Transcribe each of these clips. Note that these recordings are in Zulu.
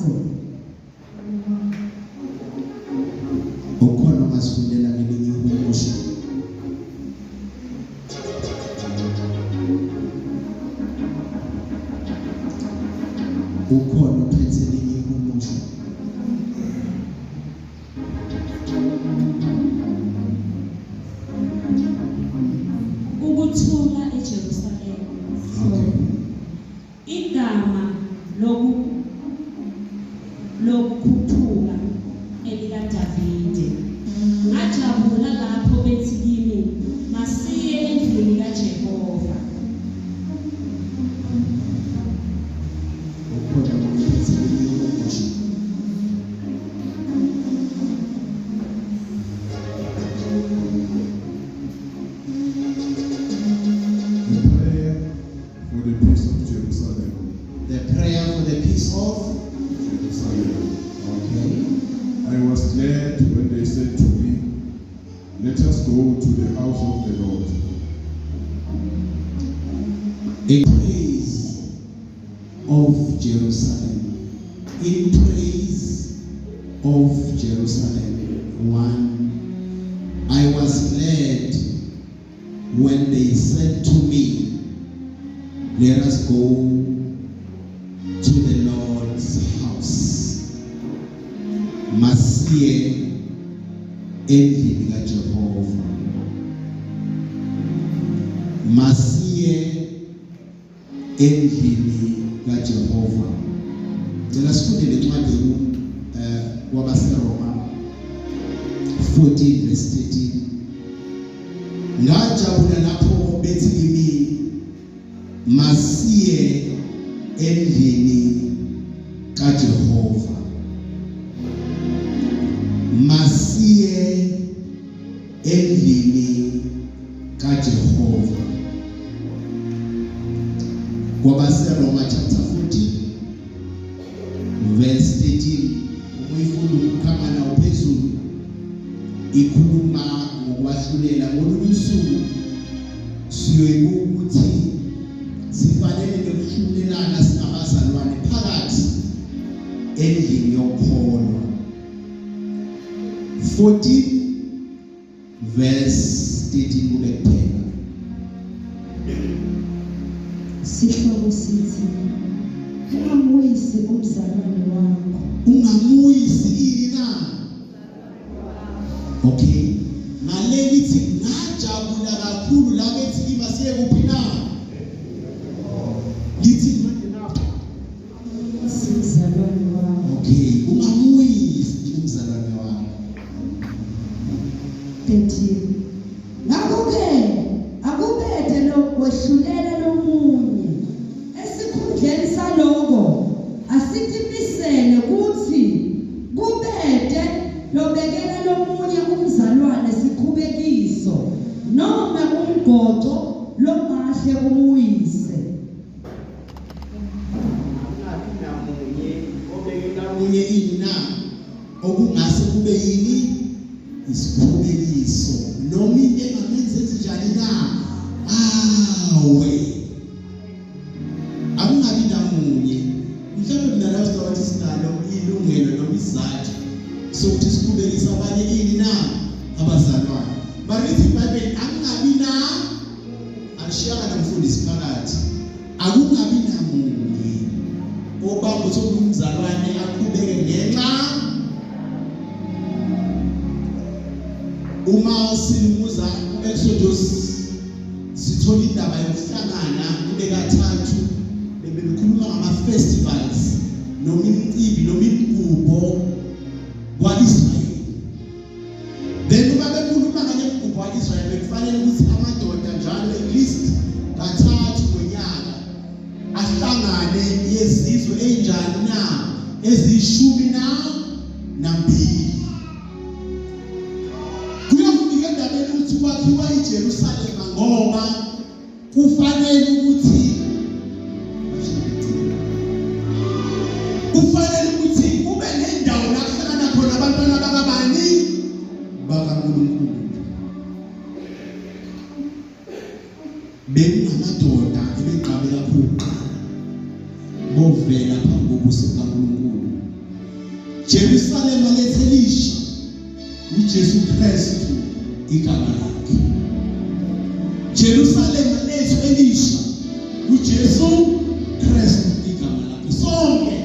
Simakadze. Ukhona ongasifundela ngelinye ihumusho? Ukhona ophethe elinye ihumusho? Ukuthula eJerusalema. Okay. Igama loku lokukhuphuka elikaDavide. Ngajabula lapho bethi kimi, masiye endlini kaJehova. Ukhona ophethe elinye ihumusho? The prayer for the peace of Jerusalem. The prayer for the peace of Jerusalem. Okay. I was glad when they said to me, "Let us go to the house of the Lord." In praise of Jerusalem. In praise of Jerusalem. 1. I was glad when they said to me, "Let us go to the Lord's house." Masiye endlini kaJehova. Masiye endlini kaJehova. Cela sifunde lencwadi ku kwabaseRoma 14 verse 13. Ngajabula lapho bethi kimi, masiye endlini kaJehova. Masiye endlini kaJehova. KwabaseRoma chapter 14 verse 13, uyifunda ukuqhamana uphezulu, ikhuluma ngokwahlulela ngolunye usuku. Siyoyibuka ukuthi sifanele nokuhlulelana singabazalwane phakathi endlini yokukholwa. 14 verse 13 kube kuphela. Sihloko sithi, ungamwisi umzalwane wakho. Ungamuyisi ini na? Okay, ngaleli lithi ngajabula kakhulu la bethi kimi siye kuphi na? Lithi manje lapha Umzalwane wakho. Okay, ungamuyisi umzalwane wakho. 13. Ngakho-ke akubede lo wehlulela lomunye. Esikhundleni saloko asitimisele kutsi kubete lobekela lomunye umzalwane sikhubekiso noma umgoco longahle umwise. Akungabi namunye obekela munye ini na, okungase kube yini, isikhubekiso noma into engamenza enze njani na? Awe, akungabi namunye. Mhlawumbe mina la sicabanti sinalo ilungelo noma isizathu sokuthi sikhubekise abanye ini na, abazalwane. Mara lithi iBhayibheli akungabi na, alishiyanga namfundisi phakathi, akungabi namunye obanga ukuthi umzalwane aqhubeke ngenxa. Uma silumuza Exodus, sithola indaba yokuhlangana kube kathathu, bebekhuluma ngama-festivals noma imicimbi noma imigubho kwa-Israyeli. Then uma bekhuluma ngale migubho kwa-Israyeli, bekufanele ukuthi amadoda njalo at least kathathu ngonyaka ahlangane, yezizwe ey'njani na? Eziyishumi na nambili. Kuyofika endabeni ukuthi kwakhiwa iJerusalema ngoba kufanele ukuthi kube nendawo la kuhlangana khona abantwana bakabani? BakaNkulunkulu. Bekungamadoda ebegqabe kakhulu kuqala bovela phambi kobuso bukaNkulunkulu. Jerusalema lethelisha uJesu Kristu igama lakhe. Jerusalema lethu elisha uJesu Kristu igama lakhe. Sonke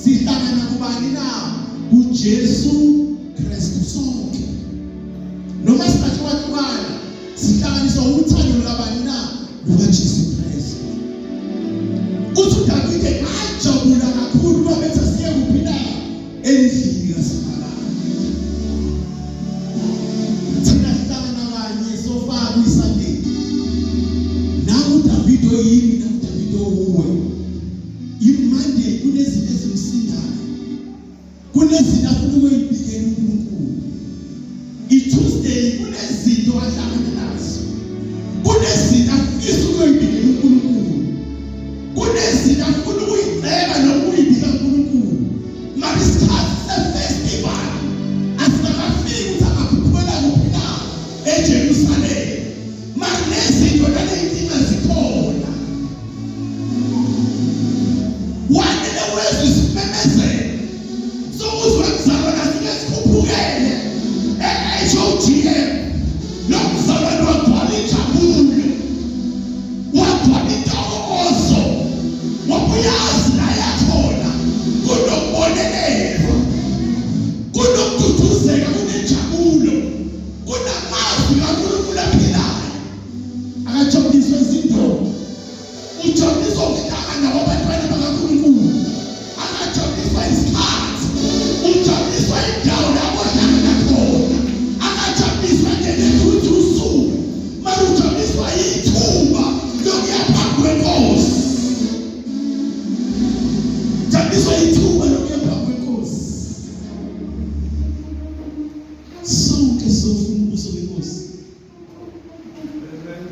sihlangana kubani na? KuJesu Kristu sonke. Noma singahlukahlukana sihlanganiswa uthando lukabani na? LukaJesu Kristu. Uthi uDavide ngajabula kakhulu uma bethi siye kuphi na? Endlini kaSimakade. Thina sihlangana kanye sofa kwiSunday. Nangu uDavide oyimi, nangu uDavide owuwe. IMonday kunezinto ezimsindayo, kunezinto afuna ukuyibikela uNkulunkulu. ITuesday kunezinto ahlangana nazo, kunezinto afisa ukuyibikela uNkulunkulu, kunezinto afuna ukuyiceba noma ukuyibika uNkulunkulu. Mara isikhathi sefestival asikakafiki ukuthi angakhuphukela kuphi na? EJerusalem. Mara nezinto naley'nkinga zikhona. Wanele wezwe isimemezelo sokuzwa mzalwane asike sikhuphukele e-HOGM. Lo mzalwane wagcwala injabulo, wagcwala intokozo, ngoba uyazi la yakhona kunokubonelelwa, kunokududuzeka, kunenjabulo, kunamazwi kaNkulunkulu aphilayo. Akajabuliswa izindonga, ujabuliswa ukuhlangana kwabantwana bakaNkulunkulu. Akajabuliswa isikhathi, ujabuliswa indawo lapho ohlangana khona. Akajabuliswa nje ngethuthi usuku, mara ujabuliswa ithuba lokuya phambi kwenkosi. Jabuliswa ithuba lokuya phambi kwenkosi. Sonke sofuna ubuso benkosi,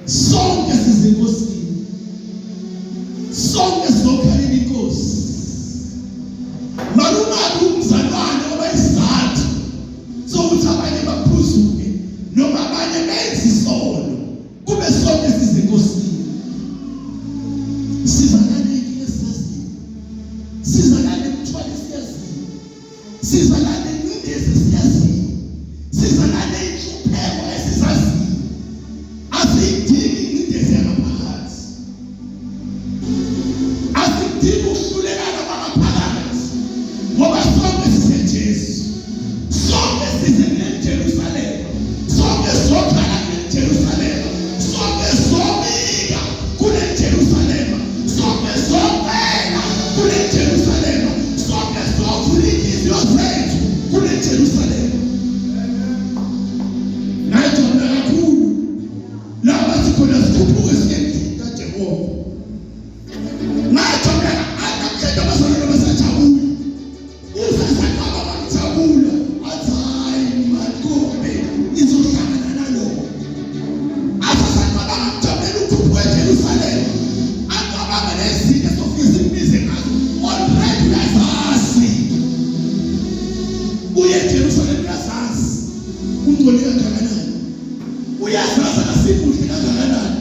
sonke sizenkosini, sonke sizokhalela inkosi. Malungabi umzalwane oba isizathu sokuthi abanye baphuzuke noma abanye benze isono, kube sonke sizenkosini. Sizalane inkinga esizaziyo, sizalane imithwalo esiyaziyo, sizalane ingcindezi esiyaziyo, sizalane inhlupheko esizaziyo. Asiyidingi ingcindezi yangaphakathi, asidingi ukuhlulekana kwangaphakathi, ngoba sonke siseJesu, sonke size kuleli Jerusalema, sonke sizokhala kuleli Jerusalema, sonke sizobika kuleli Jerusalema, sonke sizocela kuleli Jerusalema, sonke sizovula inhliziyo zethu kuleli Jerusalema. Ngajabula kakhulu laba sikhona sikhuphuke siye endlini kaJehova. Ngajabula namhlanje abazalwane basajabula, usasaqaba bakujabula, athi hayi mankobe izohlangana naloko. Asasacabanga kujabulela ukhuphuka eJerusalema, acabanga nezinto esofike simbize ngazo. Already uyazazi, uye eJerusalema uyazazi ungcole kangakanani, uyazazi akasimuhle kangakanani,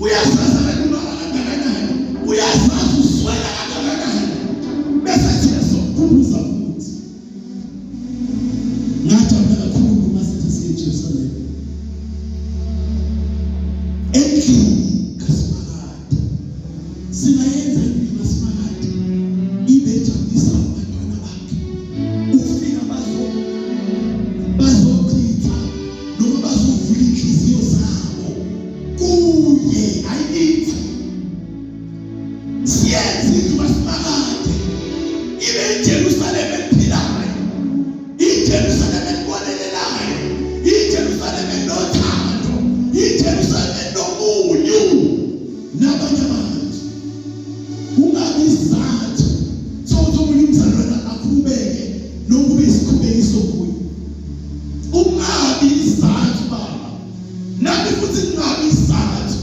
uyazazi akalunganga kangakanani, uyazazi uswela kangakanani, bese thina sokukhumbuza futhi. Ngajabula kakhulu uma sithi siye eJerusalema endlini kaSimakade. Singayenza indlu kaSimakade ibe ejabulisa abantwana bakhe, ufika bazochitha noma bazovula inhliziyo zabo kuye, ayikithi. Siyenze indlu kaSimakade ibe iJerusalema eliphilayo, iJerusalema elibonelelayo, iJerusalema elinothando, iJerusalema elinomunyu nabanye abantu. Kungabi isizathu sokuthi omunye umzalwane akhubeke nokube isikhubekiso kuye. Ungabi isizathu baba, nami futhi kungabi isizathu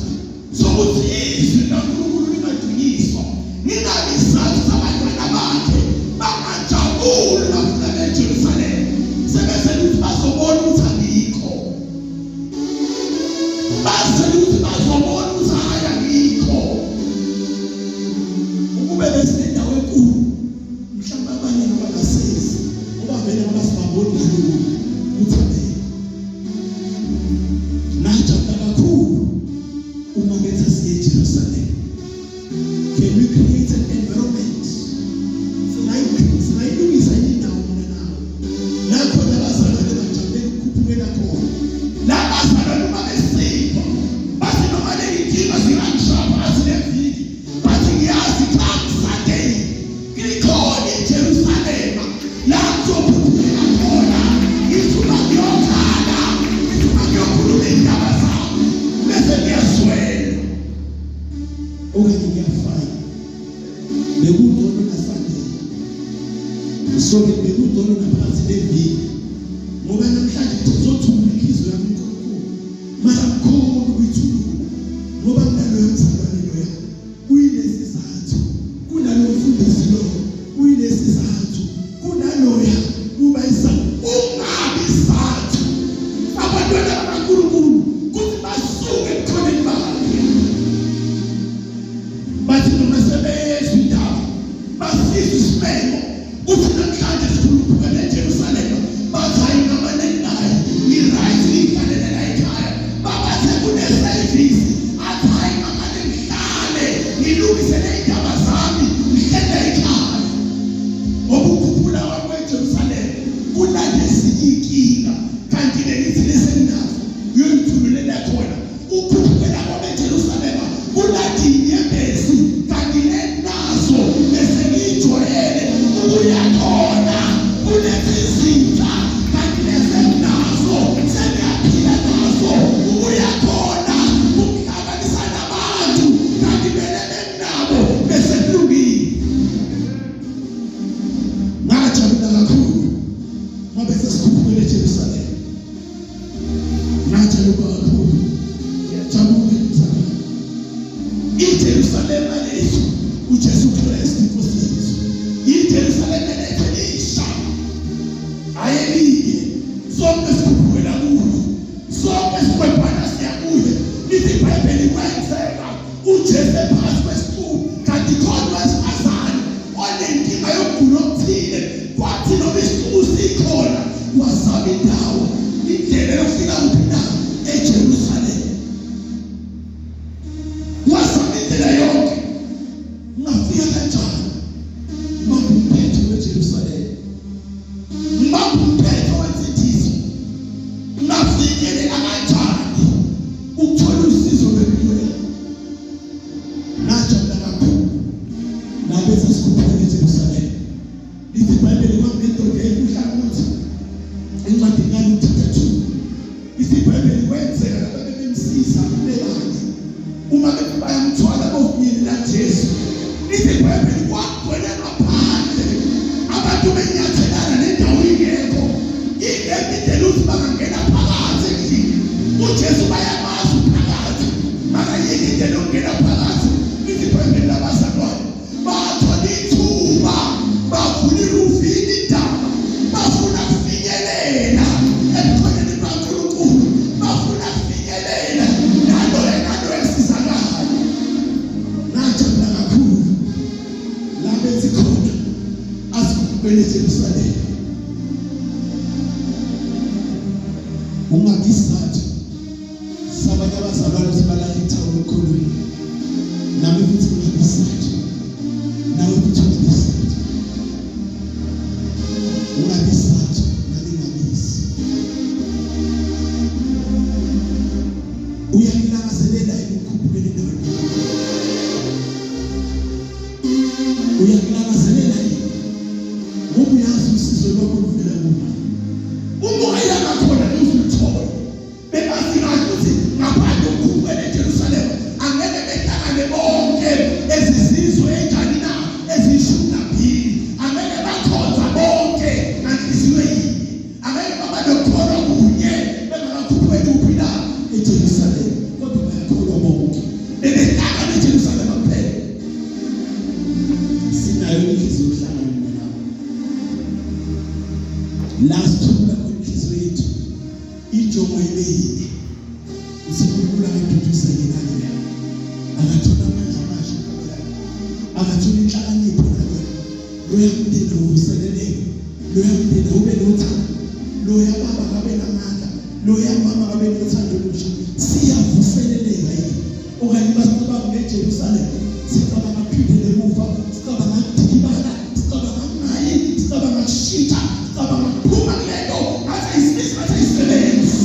sokuthi izwi likaNkulunkulu lingadunyiswa, ngingabi isizathu sabantwana bakhe bangajabuli bafuna beJerusalema, sebenzela ukuthi bazobona ukuthi angikho, bazela ukuthi bazobona ukuthi hayi angikho. ugcono naSunday, ngisoke ngibheke ugcono naphakathi neviki, ngoba namhlanje kuzothula inhliziyo yami uNkulunkulu, mara ngikhona ukuyithulula ngoba kunaloyo mzalwane loya kuyilesi sizathu, kunalo mfundisi lo kuyilesi sizathu, kunaloya kuba isa ungabi isizathu abantwana bakaNkulunkulu kuthi basuke ebukhoneni bakhe, bathi noma sebezwa indaba basizwe isimemo kuthi namhlanje sikhuluphuka neJerusalema, bathi hayi ngamane naye ngi-right ngiyihlalele la ekhaya, babathe kunesevisi athi hayi ngamane ngihlale ngilungisele iy'ndaba zami ngihlele ekhaya, ngoba ukukhuphula kwami kweJerusalema kunanezinye iy'nkinga kanti lelithi leseninazo uyoyithululela khona. Ukukhuphukela kwami eJerusalema kunadi inyembezi kanti lenazo bese ngiyijwayele ukuya khona, kunezizitha kanti lesenazo sengiyaphila nazo, ukuya khona ukuhlanganisa nabantu kanti vele benginabo bese kulungile. Ngajabula kakhulu ngoba sesikhuphukele eJerusalema, ngajabula kakhulu, ngiyajabula mzalwane. IJerusalema lethu uJesu Kristu inkosi yethu, iJerusalema lethu elisha ayelinye, sonke sikhuphukela kulo, sonke sikwebhana siya kuye. Lithi iBhayibheli kwenzeka uJesu ephakathi kwesixuku kanti khona wesifazane onenkinga yokugula okuthile, kwathi noma isixuku sikhona wazama indawo indlela yokufika kuphi na eJerusalema, wazama indlela yonke. Ngafika kanjani? Ngibamba umphetho weJerusalema, ngibamba umphetho wensindiso, ngafinyelela kanjani ukuthola usizo lwempilo yami? Ngajabula kakhulu nabe sesikhuphukile eJerusalema. Lithi iBhayibheli kwakunendoda eyayiwuhlangothi encwadini kaLuka chapter 2. Lithi iBhayibheli kwenzeka laba bebemsiza bebanye uma bethi bayamthwala bofinyelela Jesu. Lithi iBhayibheli kwagcwele ngaphandle abantu benyathelana nendawo ingekho, ingekho indlela ukuthi bangangena phakathi endlini. UJesu bayamazi phakathi, makayike indlela yokungena phakathi. Lithi iBhayibheli labazalwane bathola ithuba bavula iruvini indaba, bafuna kufinyelela ebukhoneni bukaNkulunkulu, bafuna kufinyelela naloyo naloyo esizakala. Ngajabula kakhulu la bethi khona asikhuphukele eJerusalema. Ungabi isizathu sabanye abazalwane ukuthi balahle ithawula ekukholweni, nami futhi ngingabi isizathu, nawe futhi ungabi isizathu, ungabi isizathu, nami ngingabisi. Uyakulangazelela yini ukukhuphukela endaweni kaNkulunkulu? Uyakulangazelela yini? Ngoba uyazi usizo lwakho luvela kuye. Uma ungayanga khona uzuluthola. Bebazi kahle ukuthi ngaphandle kokukhuphukela eJerusalema angeke behlangane bonke ezizizwe enjani na eziyishumi nambili, angeke bakhonza bonke nganhliziyo yinye, angeke baba nokukholwa kunye bengakakhuphukeli kuphi na eJerusalema, kodwa bayakholwa bonke bebehlangana eJerusalema kuphela. Sinayo inhliziyo yokuhlangana mina nawe la sithulula khona inhliziyo yethu, injongo ibe yinye, uthi uNkulunkulu akaduduzeke naloya, akathola amandla amasha naloya, akathola inhlakanipho naloya, loya mndeni uvuseleleke, loya mndeni ube nothando, loya baba kabe namandla, loya mama kabe nothando olusha. Siyavuseleleka yini okanye basicabanga ngeJerusalema, sicabanga kuphindele emuva, sicabanga kudikibala, sicabanga kungayi, sicabanga kushintsha, sicabanga kuphuma kulento ngathi ayisisi, ngathi ayisebenzi.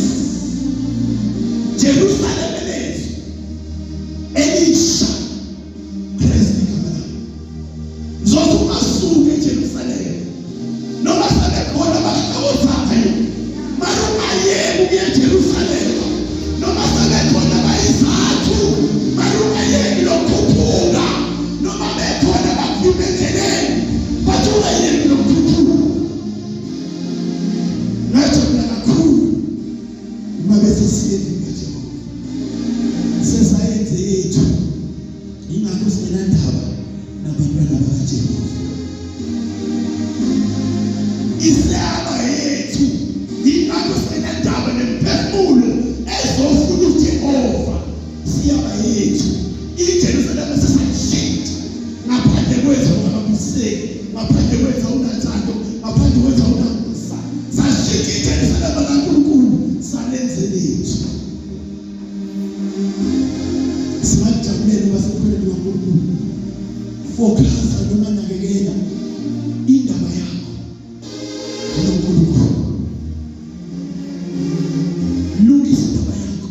Jerusalema lethu elisha, Kristu igama lakhe. Ngizothi ungasuki eJerusalema noma sebekhona abakuhlokozayo, mara ungayeki ukuya eJerusalema noma sebekhona abayizathu, mara ungayeki lokukhuphuka noma bekhona abakuvimba endleleni. Isiyaba yethu. Yingakho sinendaba nemphefumulo ezofuna uJehova. Siyaba yethu. IJerusalema sesayishintsha. Ngaphandle kwethu ungababuseki, ngaphandle kwethu awunathando, ngaphandle kwethu awunamusa. Sashintsha iJerusalema kaNkulunkulu salenze lethu. Singakujabulela uba sekhoneni kaNkulunkulu. Focus noma nakekela indaba yakho noNkulunkulu. Lungisa indaba yakho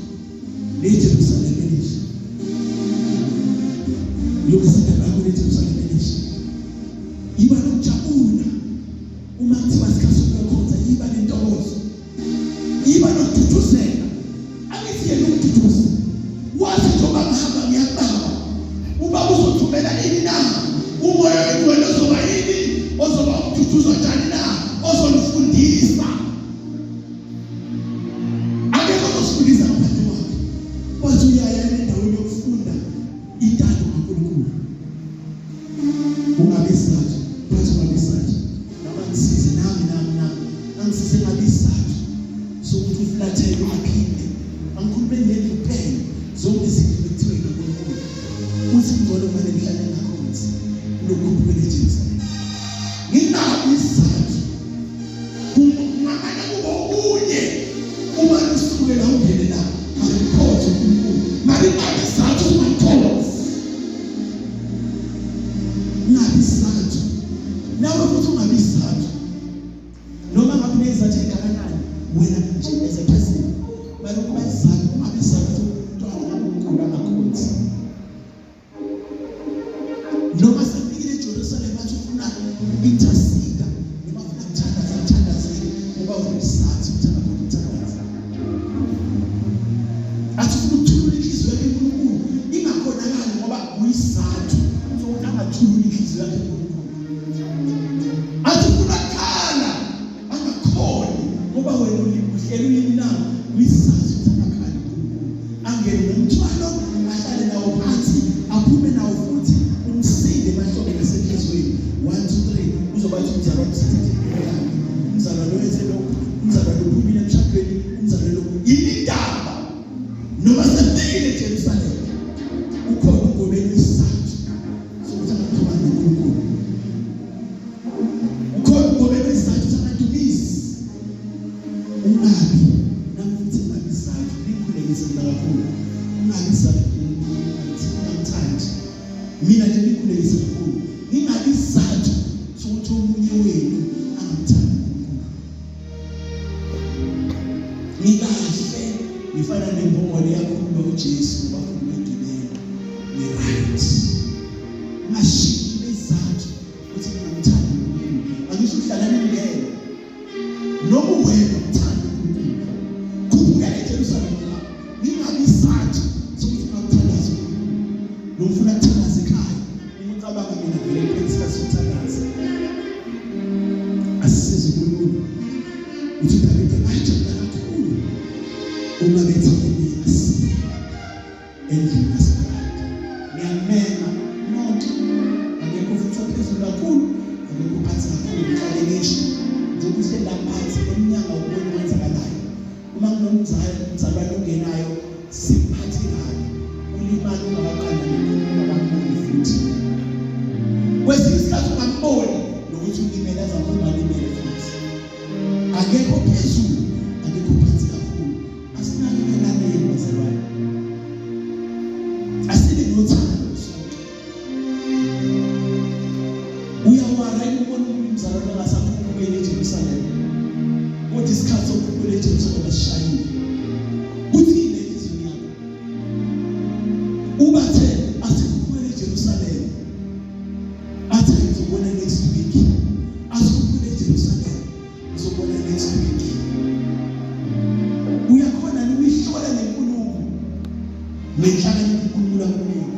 neJerusalema elisha. Lungisa indaba yakho neJerusalema elisha. Yiba nokujabula uma kuthiwa isikhathi sokuyokhonza, yiba nentokozo. Yiba nokududuzeka. Angithi yena umduduzi. Wathi njengoba ngihamba ngiyakubaba. Ubaba uzothumela ini na? Umoya oyingcwele ozoba yini? Ozoba umduduzo njani na? Ozonifundisa. Akekho ozosifundisa ngaphandle kwakhe. Wathi uyaya endaweni yokufunda intando kaNkulunkulu. Ungabi isizathu, bathi ungabi isizathu. Noma ngisize nami nami nami. Angisize ngabi isizathu sokuthi ufulathele ungaphinde. Angikhulume nendlu kuphela. Zonke izinto bekuthiwa ikaNkulunkulu. Uthi ngcono kumane ngihlale ngakhonzi kunokukhuphukela eJerusalema. Ngingabi isizathu. Kungamane kube okunye uma lusuke la ungene la alimkhonze uNkulunkulu. Malingabi isizathu ungamkhonzi. Ungabi isizathu. Nawe futhi ungabi isizathu. Noma ngabe unezizathu ezingakanani wena nje as a person. Manje ukuba isizathu ungabi isizathu umntwana kaNkulunkulu angakhonzi. Noma sefikile eJerusalema athi ufuna intercede noma ufuna kuthandaza athandazele ngoba uyisizathu ukuthi angakhona ukuthandaza. Athi ufuna ukuthulula inhliziyo yakhe kuNkulunkulu ingakhonakali ngoba uyisizathu sokuthi angathululi inhliziyo yakhe kuNkulunkulu. Athi ufuna kukhala angakhoni ngoba wena uhleli ulimi na uyisizathu ukuthi angakhali kuNkulunkulu. Angene nomthwalo ahlale nawo phansi aphume nawo futhi umsinde emahlombe nasenhliziyweni. 1 2 3 uzobathi umzalwane usithethe impilo yakhe. Umzalwane wenze lokhu, umzalwane uphumile emshadweni, umzalwane lokhu. Yini indaba? Noma sefikile eJerusalema ukhona ugobela isizathu sokuthi angaxhumani noNkulunkulu. Ukhona ugobela isizathu sangadumisi. Ungabi nami futhi ungabi isizathu ngikhulekise mina kakhulu. Ungabi isizathu ungamthandi. Mina nje ngikhulekise kakhulu. Ngingabi isizathu sokuthi omunye wenu angamthandi uNkulunkulu. Ngikahle ngifana nembongolo eyakhuluma uJesu ngoba ngigibele ngi-right. Ngashiya izathu ukuthi ngingamthandi uNkulunkulu. Angisho uhlala ningena. Noma wena umthanda uNkulunkulu. Khuphukela eJerusalema lapho. Ngingabi isizathu sokuthi ungamthandazi uNkulunkulu. Noma ufuna kuthandaza ekhaya, uma ucabanga mina vele kuphela isikhathi sokuthandaza. Asisize uNkulunkulu. Uthi uDavide ngajabula kakhulu uma bethi kimi asiye endlini kaSimakade. Ngiyanimema nonke, akekho futhi ophezulu kakhulu, akekho phansi kakhulu. Ngihlale ngisho njengoba uhleli la phansi emnyango awuboni okwenzakalayo. Uma kunomzali umzalwane ongenayo simphathe kabi, ulimala ungakaqali nemikhuluma ungakamboni futhi. Kwesinye isikhathi ungamboni nokuthi ulimele aze aphuma alimele futhi. Akekho phezulu, akekho phansi kakhulu. Asinakekelaneni bazalwane. Asibe nothando sonke. Uyawara ukubona omunye umzalwane ongasakhuphukeli eJerusalema. Kodwa isikhathi sokukhuphukela eJerusalema sishayile. Kuthini enhliziyweni yakho? Ubathe asikhuphukele eJerusalema. Athi ngizobona next week. Asikhuphukele eJerusalema. Ngizobona next week. Uyakhona ukuyihlola lenkulumo nenhlakanipho uNkulunkulu akunika.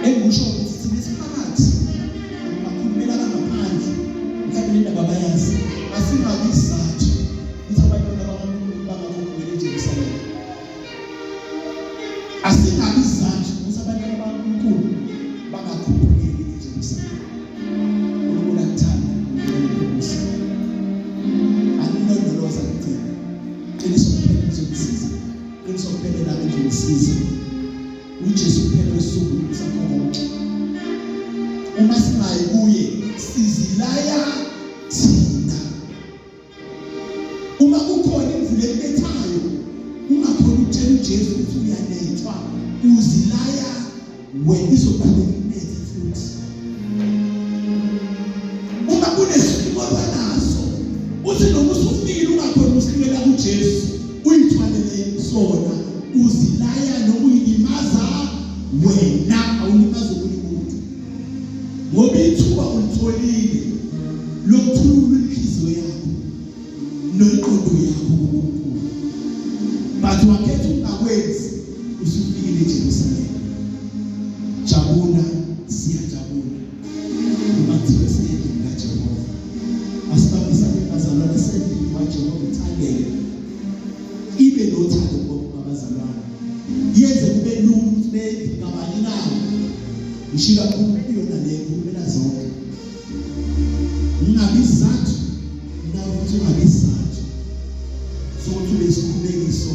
Engisho ukuthi thina esiphakathi bakhulumela abangaphandle mhlawumbe le ndaba bayazi asingabi isizathu ukuthi abantwana bakaNkulunkulu bangakhuphukeli eJerusalema. Asingabi isizathu ukuthi abantwana bakaNkulunkulu bangakhuphukeli eJerusalema. uNkulunkulu akuthanda, uNkulunkulu. Uma singayi kuye sizilaya thina. Uma kukhona imvula ekubethayo ungakhona ukutshela uJesu ukuthi uyanethwa, uzilaya wena, izoqhubeka inethe futhi. Uma kunesimo naso uthi noma usufile ungakhona ukusinikela kuJesu uyithwalele sona, uzilaya noma uyilimaza wena, awulimazi omunye umuntu, ngoba ithuba ulitholile lokuthulula inhliziyo yakho nomqondo yakho kuNkulunkulu, but wakhetha ukungakwenzi. Usufikile eJerusalema, jabula, siyajabula uma kuthiwa siyendlini kaJehova. Asibambisane bazalwane, sendlini kaJehova, ithandeke, ibe nothando kubonke abazalwane, yenze kube lula ukuthi bendlini kabani na. Ngisho kakhulu yona le khulumela zonke, ngingabi isizathu nawe futhi ungabi isizathu sokuthi ube isikhubekiso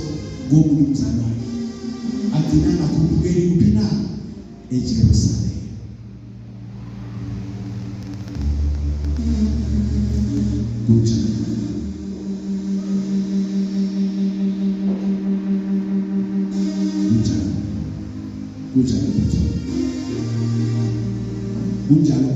komunye umzalwane agcina angakhuphukeli kuphi na, eJerusalema. Kunjalo, kunjalo, kunjalo, kunjalo.